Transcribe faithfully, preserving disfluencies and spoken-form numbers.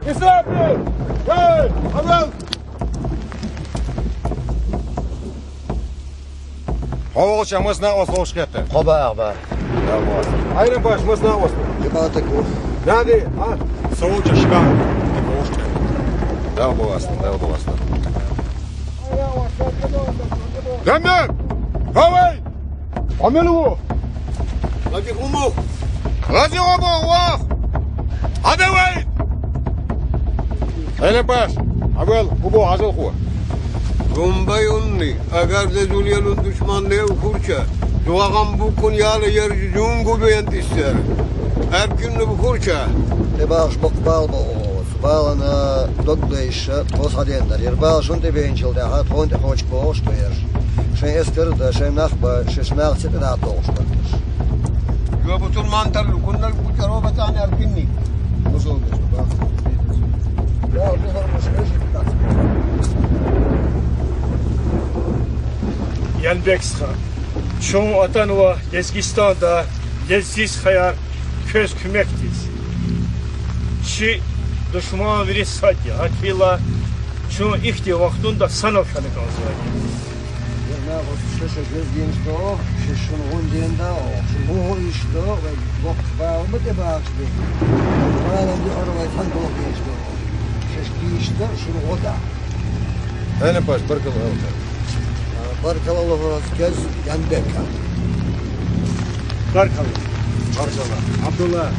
Исаби! Эй, Абел! Хьо волча маса накъост ловш кхетта? Хьо баах ба. Дал бу ас. Айран баш маса накъост? Ибатаку. Дади, а? Со волча шкаф. Ловш кхетта. Дал бу ас, дал бу ас. Гамбер! Хавай! Амел ву! Лади уму! Лади уму, вах! Адавай! Эле баш! Абел, убу азыл ху. Гумбай унни, агар де зулиялун душман не ухурча, дуагам букун яла яржи зунгу бентисер. Эркин ухурча. Те баш бок бал бо. Балана дог дайша, тхо схьадендар. Ер бала шун тӀе беъначул тӀехьа тхона тӀе кхочуш бохуш бу ерш. Шайн эскар а дан, шайн нах а бан, шаьш нах цӀе тӀе дӀа а тохуш бара ерш. Йо, бусурман тарлу, куннал кучаро батан аркинни. Мусул деш, бах. Янбекс хан. Чун атанва Лезгистанда, лезгийс хаяр квез куьмекдиз. Чи душман вири сад я, гьакӀ хьайила чун ихьтин вахтунда санал хьана кӀанзавай. Я нагъус шаша гвез геншдо, шаша шун гъун денда, шун гъу гъу ишдо, вай бокх бала ма тӀе бахаш бен. Балам ди хьора вай тхан бокх геншдо. Шаша гишда, шун гъо да. Хьена паш, баркалла хьалха. Баркалла хьалха кез Янбека. Баркалла. Баркалла. Абдулла.